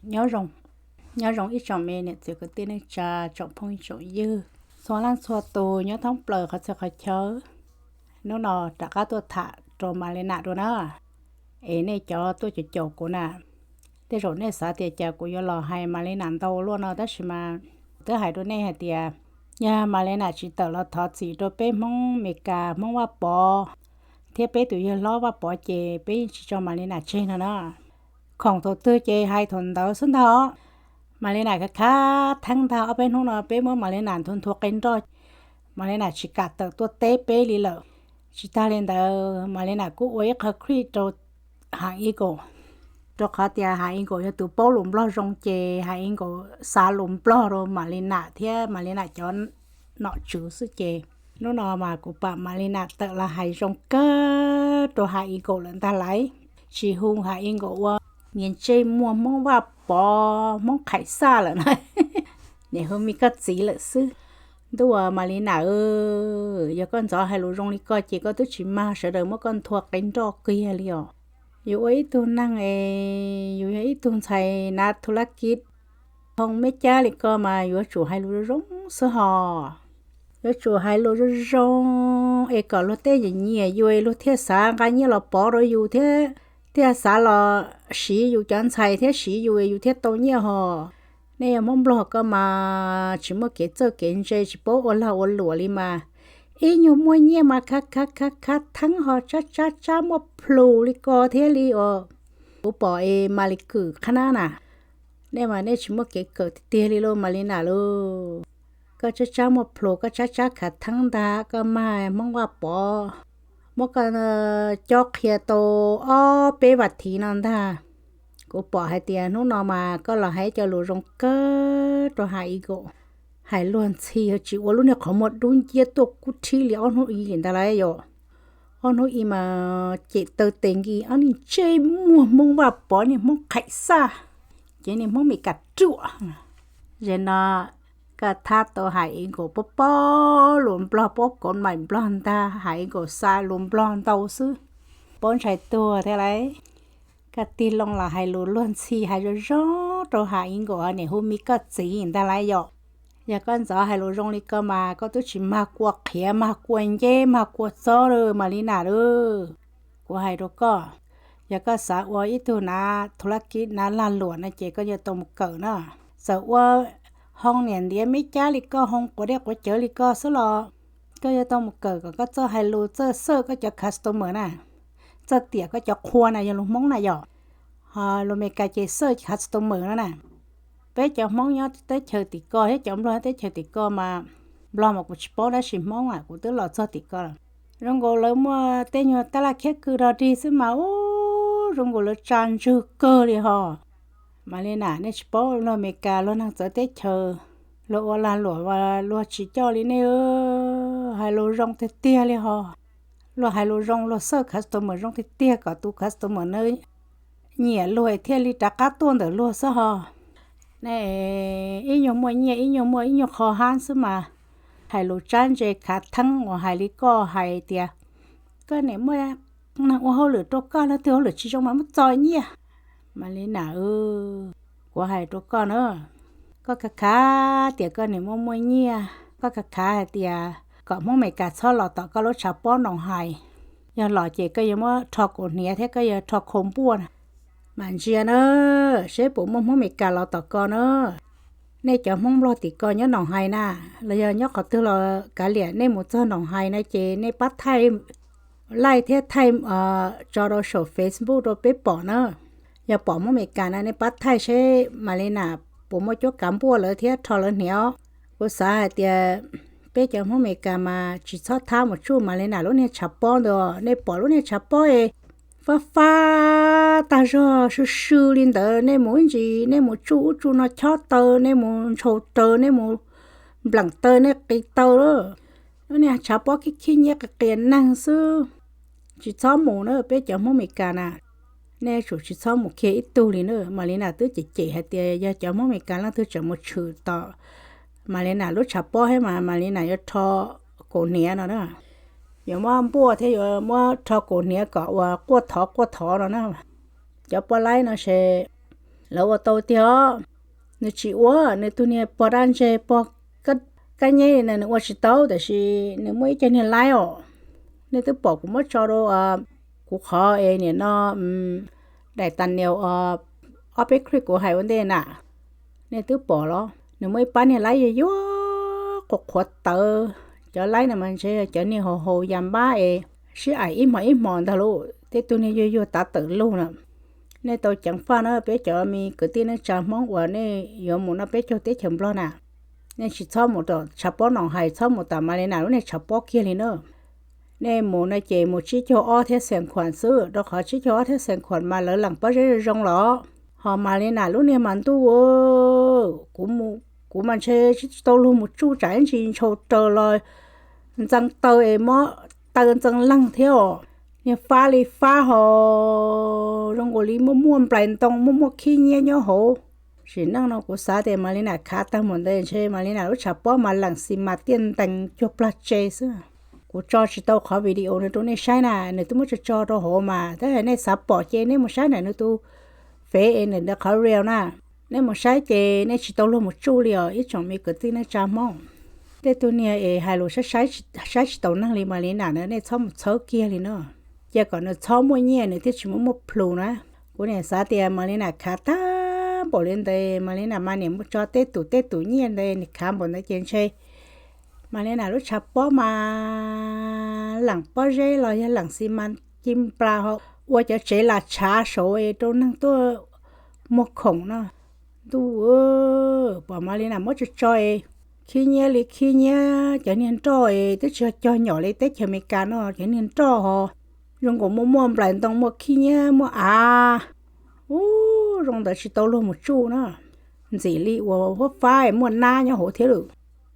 Nyob zoo, nyob zoo ib tsoom me niam txiv kwv tij neej tsa, tsoom phooj tsoom ywg, txhua leej txhua tus nyob thoob plaws qhov txhia qhov chaw. Hnub no rov qab tuaj tham rau Malena dua na. Es nej cov tuaj caum caum kuv na, tej zaum nej xav tias cas kuv yuav los hais Malena ntau luaj no, tab sis mas twb hais rau nej hais tias yog Malena tsis tawm los thov txim rau peb Hmoob Meskas, Hmoob Vaj Pov thiab peb tus yawg hlob Vaj Pov ces peb yeej tsis tso Malena tseg no na. Khoom thaum twg ces hais thaum ntawd xwb ntag os. Malena khav khav theeb ntag, ob peb hnub no peb muab Malena nthua nthua qe nroj, Malena tsis kam tawm tuaj teb peb li lawm. Tsis tag li ntawd, Malena kuj ua ib qho clip rau Hais Eagle, rau qhov tias Hais Eagle yog tus paub lus Nplog zoo ces Hais Eagle xa lus Nplog rau Malena thiab Malena cov nom tswv xwb ces hnub no mas kuv pam Malena tawm los hais zoo kawg rau Hais Eagle lawm ntag lauj. Tsis hu Hais Eagle ua niag ntsej muag Hmoob Vaj Pov, Hmoob Qhais Xaj lawm na, niam hu me koj txiv lawm xwb. Ntuj, Malena, yog koj ntxov hais lus zoo li ko ces koj twb tsis mag sawv daws muab koj nthua qe nroj kiag li os. Yus ua ib tug neeg es yus yog ib tug ntxhais nav thu lab kiv, hoo meb cab li ko mas yuav tsum hais lus zoo xwb hos. Yuav tsum hais lus zoo zoo es kom luag tej nyiam nyiam yus es luag thiaj xav nqa nyiaj los pov rau yus thiab, thiaj xav los siv yus cov ntxhais thiab siv yus es yus thiaj tau nyiaj hos. Nej yog Hmoob Nplog ko mas tsis muaj kev txawj kev ntse, tsis paub ua lag ua luam li mas, ib nyuag muaj nyiaj mas khav khav khav khav theeb hos tsab tsab tsab muaj plhus li ko thiab li os. Kuv pom es Malis Kwm qhab nab na, nej mas nej tsis muaj kev kawm tiag tiag li lauj Malena lauj. Koj tsab tsab muaj plhus, koj tsab tsab khav theeb ntag, koj mag Hmoob Vaj Pov muab koj cob qhia tau ob peb vas thiv no ntag. Kuv pom hais tias hnub no mas koj los hais cov lus zoo kawg rau Hais Eagle, hais luag ntxhi tsis ua lub niag qhov muag dub nciab tuaj kub rhib li ob hnub ib li ntag lauj yom. Ob hnub ib mas cem taw tes nki ob niag ntsej muag Hmoob Vaj Pov, niag Hmoob Qhais Xaj, ces niag Hmoob Mes Kas ruam. Zem no koj thab tau Hais Eagle paub paub lus Nplog, paub kauv maim Nplog ntag, Hais Eagle xa lus Nplog ntau xwb, paub ntshai tuag thiab lauj. Koj tig loo los hais lus luag ntxhi hais zoo zoo rau Hais Eagle, niam hu me koj txiv ntag lauj yom. Yog koj ntxov hais lus zoo li ko mas koj twb tsis mag kua qhiav, mag kua nceb, mag kua txob lawm Malena lauj. Kuv hais rau koj, yog koj xav ua ib tug nav thu lab kiv, nav lag luam no ces koj yuav tau mus kawm na. Txawm ua hoo niam ntiav meb cab li koj, hoo quav dej quav cawv li koj xwb los koj yuav tau mus kawm kom koj txawj hais lus, txawj xawj koj cov customer na, txawj tiam koj cov qhua na, yog lus Hmoob na yom. Ho lus Mes Kas ces xawj customer no na. Peb cov Hmoob nyob teb chaws tim ko thiab cov Nplog teb chaws tim ko mas, Nplog mas kuv tsis paub tab sis Hmoob mas kuv twb los txog tim ko lawm. Zoo nkaus lawv muaj tej nyuag tab laj khiab kws rog dig xwb mas ub, zoo nkaus lawv tsa ntswg kawg li hos. Malena, nej tsis paub luag Mes Kas luag neeg txawv teb chaws, luag ua lag luam luag tsis coj li nej, hais lus zoo tiag tiag li hos. Luag hais lus zoo, luag xawj customer zoo tiag tiag kom tus customer na nyiam luag thiaj li rov qab tuaj ntawm luag xwb hos. Nej ib nyuag muaj nyiaj, ib nyuag muaj ib nyuag qho hab xwb mas hais lus tsab ntse khav theeb uas hais li koj hais tias koj niam muaj neeg ua hauj lwm rau koj, leej twg hauj lwm tsis zoo mas muab txo nyiaj. Malena, kuv hais rau koj na, koj khav khav tias koj niam muaj muaj nyiaj, koj khav khav hais tias kom Hmoob Mes Kas txhob los tom koj lub tshav pob Noom Hais, yog los ces koj yuav muab rho kaus hniav thiab koj yuav rho khau npuaj na. Mam ntsia na, seb puas muaj Hmoob Mes Kas los tom ko na. Nej cov Hmoob Nplog tim ko nyob Noom Hais na, los yog nyob qhov twg los kav liam, nej mus txog Noom Hais na ces nej pab thaij laij thiab thaij tso rau saum Facebook rau peb pom na. Yog pom Hmoob Mes Kas na nej pab thaij seb Malena puas muaj cuab kav npuaj lawv thiab rho lawv hniav. Kuv xav hais tias peb cov Hmoob Mes Kas mas tsis txhob thab mus tsuj Malena lub niag tshav pob ntawd. Nej pom lub niag tshav pob es fab fab tag zog swb swb li ntawd, nej mus ib ntsis nej mus tsuj ub tsuj no chob taw, nej mus ntshau taw, nej mus npleem taw, nej qis taw lawm. Lub niag tshav pob khib khib nyiab qias qias neeg xwb. Tsis txhob mus na peb cov Hmoob Mes Kas na. Nej yuav tsum tsis txhob mus kiag ib tug li na. Malena twb cem cem hais tias yog cov Hmoob Mes Kas leej twg tseem mus tshwm tom Malena lub tshav pob thiab mas Malena yuav rho kaus hniav no na. Yuav muab npuaj thiab yuav muab rho kaus hniav kom uas quaj thov quaj thov no na. Cov poj laib no ces Lawv ua tau tiag. Nws tsis ua, nws tus niag pog dab ntseg pog kab nyeb na nws ua tsis tau, tab sis nws muaj ib co niag laib os. Nej twb pom kuv muab tso rau kuv qhov es nim no daim tas nias ob peb clip kuv hais ua ntej na, nej twb pom los nws muaj ib pab niag laib yuag yuag qhuav qhuav tawv. Cov laib no mas ntshe cov niag haus haus yas npab es sib aim ib hmos ib hmos ntag lauj, tej tug niag yuag yuag tav tawm lug na. Nej tau ceev faj na, peb cov me kwv tij neej tsa Hmoob uas nej yuav mus noj peb caug teb chaws Nplog na, nej tsis txhob mus tom tshav pob no hais, txhob mus tom Malena lub niag tshav pob kiag li na. Nej mus no ces mus tsib caug ob thiab Xeev Khuam xwb, rau qhov tsib caug ob thiab Xeev Khuam mas lawv leem pob zeb zoo zoo los. Ho Malena lub niag mas ntuj, kuv mas ntshe tsis tau luag mus tsuj tsam ib ntsis ntshaus raws los ntxeev taw es mob taw ntxeev leeg thiab os. Niag fab li fab ho zoo nkaus li muaj muaj nplais ntoo, muaj muaj khib nyiab nyob hauv. Sim neej no kuv xav tias Malena khav tag mus ntawd ntshe Malena lub tshav pob mas leem xi mas tiaj ntees cuag plag tse xwb. Kuv tso tsis tau qhov video no rau nej saib na, nws twb muab tso tso rau hauv mas, tab sis nej xav pom ces nej mus saib ntawm nws tus fev es ntawm qhov reel na. Nej mus saib ces nej tsis tau luag mus tsuj li os ib tsoom me kwv tij neej tsa Hmoob. Tej tug niag es hais lus saib tsis taus neeg li Malena na nej txhob mus txhawb kiag li no. Cia kom nws txhob muaj nyiaj nws thiaj tsis muaj muaj plhus na. Kuv niam xav tias Malena khav tag npaum li ntawd, Malena mas niam mus tso tej tus tej tus nyiaj ntawd nws khav npaum ntawd ces ntshe Malena lub tshav pob mas leem pob zeb los yog leem xi mas ci nplas ho ua cov tsev las tshav saud es rau neeg tuaj muag khoom no. Ntuj, pom Malena muab tso tso es khib nyiab li khib nyiab, cov niag nroj es twb tsis yog cog nyom li teb chaws Amelikas no, cov niag nroj ho zoo nkaus muaj muaj nplais ntoo, muaj khib nyiab, muaj av. Ub, zoo ntawd tsis tau luag mus tsuj na. Ntxim li uas huab fab muaj nab nyob hauv thiab lawm.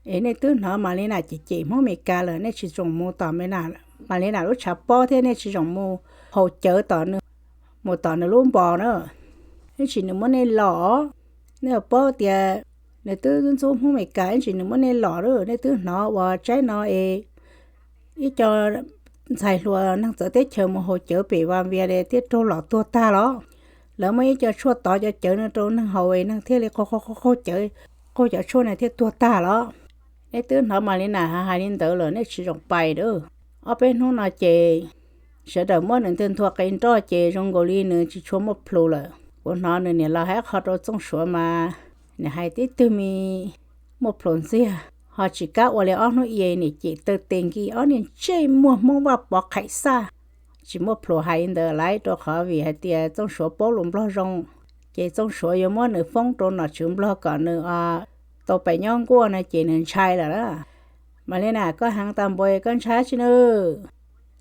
Es nej twb hnov Malena cem cem Hmoob Amelikas lawm, nej tsis tsoom mus tom Malena lub tshav pob thiab nej tsis tsoom mus haus cawv tom nws, mus tom nws lub npos na. Ib tsis nws muab nej los, nej paub tias nws twb ntxub Hmoob Amelikas, ib tsis nws muab nej los lawm. Nej twb hnov uas tsaib no es ib co ntxhais hluas neeg txawv teb chaws mus haus cawv pem Vas Vias thiaj raug los tuag tag los. Lawv muaj ib co tshuaj tov cov cawv no rau neeg haus es neeg thiaj li qaug qaug qaug cawv, qaug cov tshuaj no thiaj tuag tag los. Nej twb hnov Malena hais li ntawd lawm, nej tsis tsoom pais lawm. Ob peb hnub no ces sawv daws muab nws nthua nthua qe nroj ces zoo nkaus li nws tsis tshua muaj plhus lawm. Kuv hnov nws niam laus hais qhov rau Txooj Suav mas nws hais tib tug me muaj plhus ntxiag, ho tsis kam ua li ob hnub i niam cem taw tes nki ob niag ntsej muag Hmoob Vaj Pov Qhaim Xaj. Tsis muaj plhus hais li ntawd lawm rau qhov vim hais tias Txooj Suav paub lus Nplog zoo, ces Txooj Suav yuav muab nws foob rau nom tswv Nplog kom nws tau pem nyob nkuaj no ces nws ntshai lawm na. Malena, koj heev tas npaum koj ntshai tsi nws?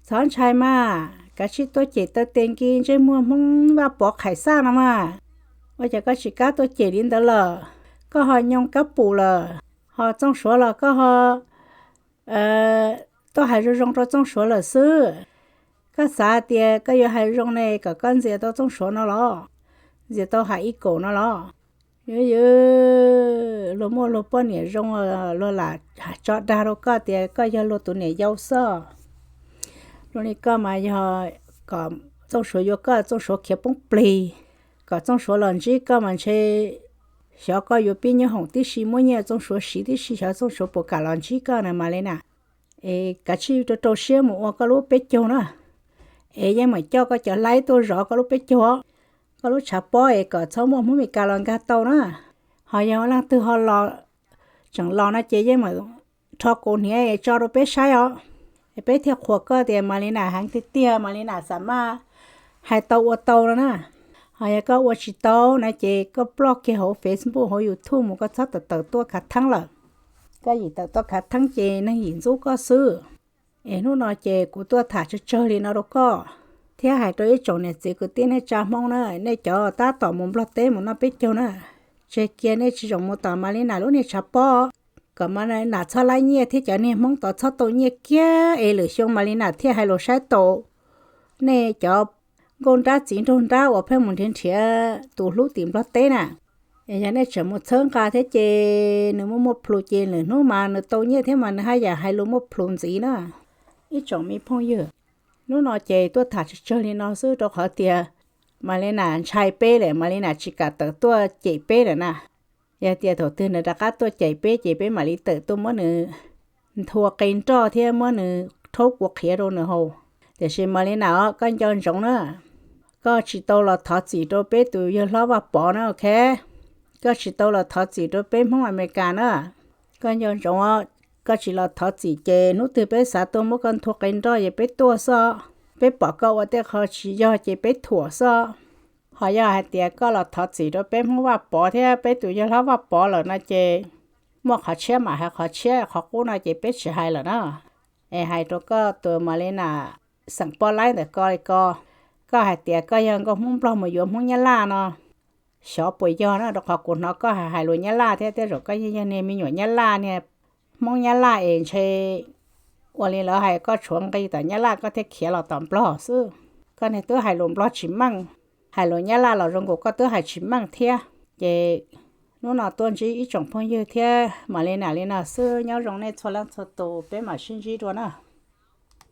Txhob ntshai mas, kav tsij tuaj cem taw tes nki ntsej muag Hmoob Vaj Pov Qhaim Xaj no mas. Ua cas koj tsis kam tuaj cem li ntawd lawm? Koj ho nyoo kab pum lawm, ho Txooj Suav los koj ho tuaj hais zoo zoo rau Txooj Suav lawm xwb. Koj xav tias koj yuav hais zoo ne kom koj ntxias tau Txooj Suav no los? Ntxias tau Ham Ib Kaum no los? Yog, luag muaj luag poj niam zoo, luag lam tso dag rau koj tias koj yog luag tus niam yau xwb. Zoo li koj mas yog kom Txooj Suav yuav koj, Txooj Suav khiav poob plig, kom Txooj Suav los ntsib koj mas ntshe xyov koj yuav pib nyob hoom tib si, muab nyiaj Txooj Suav siv tib si, xyov Txooj Suav puas kam los ntsib koj na Malena. Es kav tsij rau rau siab mus ua koj lub peb caug na. Es yeej meem coj koj cov laib tuaj zov koj lub peb caug, koj lub tshav pob es kom txhob muaj Hmoob Meskas los nkag tau na. Ho yog leej twg ho los, tseem los no ces yeej meem rho kaus hniav es tso rau peb saib os. Es peb thiaj qhuas koj tias Malena heev tiag tiag, Malena xam maj hais tau ua tau no na. Ho yog koj ua tsis tau na ces koj ploj kiag hauv Facebook hauv YouTube mus, koj txhob tawm tawm tuaj khav theeb lawm. Koj yim tawm tuaj khav theeb ces neeg yim ntxub koj xwb. Es hnub no ces kuv tuaj tham tsawg tsawg li no rau koj, thiab hais rau ib tsoom niam txiv kwv tij neej tsa Hmoob na, nej cov tab tom mus Nplog teb mus noj peb caug na, tseg kiag, nej tsis tsoom mus tom Malena lub niag tshav pob, kom Malena txhob laib nyiaj thiab cov niag Hmoob tod txhob tau nyiaj kiag es lwm xyoo Malena thiaj hais lus saib taus nej cov nkauj nrab txiv nraug nrab uas pheej mus nrhiav nrhiav tus hlub tim Nplog teb na. Es yog nej tseem mus txhawb nqa thiab ces nws muaj muaj plhus ces lwm hnub mas nws tau nyiaj thiab mas nws haj yam hais lus muaj plhus ntxiv na. Ib tsoom me phooj ywg, hnub no ces tuaj tham tsawg tsawg li no xwb rau qhov tias Malena ntshai peb lawm, Malena tsis kam tawm tuaj cem peb lawm na. Yog tias thaum twg nws rov qab tuaj cem peb ces peb mam li tawm tuaj muab nws nthua qe nroj thiab muab nws rhaub kua qhiav rau nws haus. Tiam sis Malena os, koj nco ntsoov na, koj tsis tau los thov txim rau peb tus yawg hlob Vaj Pov na, ok? Koj tsis tau los thov txim rau peb Hmoob Amelikas na. Koj nco ntsoov os, koj tsis los thov txim ces hnub twg peb xav tuaj muab koj nthua qe nroj ces peb tuaj xwb. Peb pom koj ua tej qho tsis yog ces peb thuam xwb. Ho yog hais tias koj los thov txim rau peb Hmoob Vaj Pov thiab peb tus yawg hlob Vaj Pov lawm no ces muaj qhov tshiab mam hais qhov tshiab, qhov qub no ces peb tsis hais lawm na. Es hais rau koj tus Malena xeem Pov Laib ntawm ko li ko, koj hais tias koj yog nkauj Hmoob Nplog mus yuav Hmoob Nyab Laj no, xyov puas yog na, rau qhov kuv hnov koj hais lus Nyab Laj thiab, tej zaum koj yeej yog niag me nyuam Nyab Laj, niag Hmoob Nyab Laj es ntshe ua li lawv hais koj tshuav nqi tom Nyab Laj koj thiaj khiav los tom Nplog xwb. Koj niag twb hais lus Nplog tsis meej, hais lus Nyab Laj los zoo nkaus koj twb hais tsis meej thiab. Ces hnub no tuaj ntsib ib tsoom phooj ywg thiab Malena li no xwb, nyob zoo nej txhua leej txhua tus, peb mam sib ntsib dua na.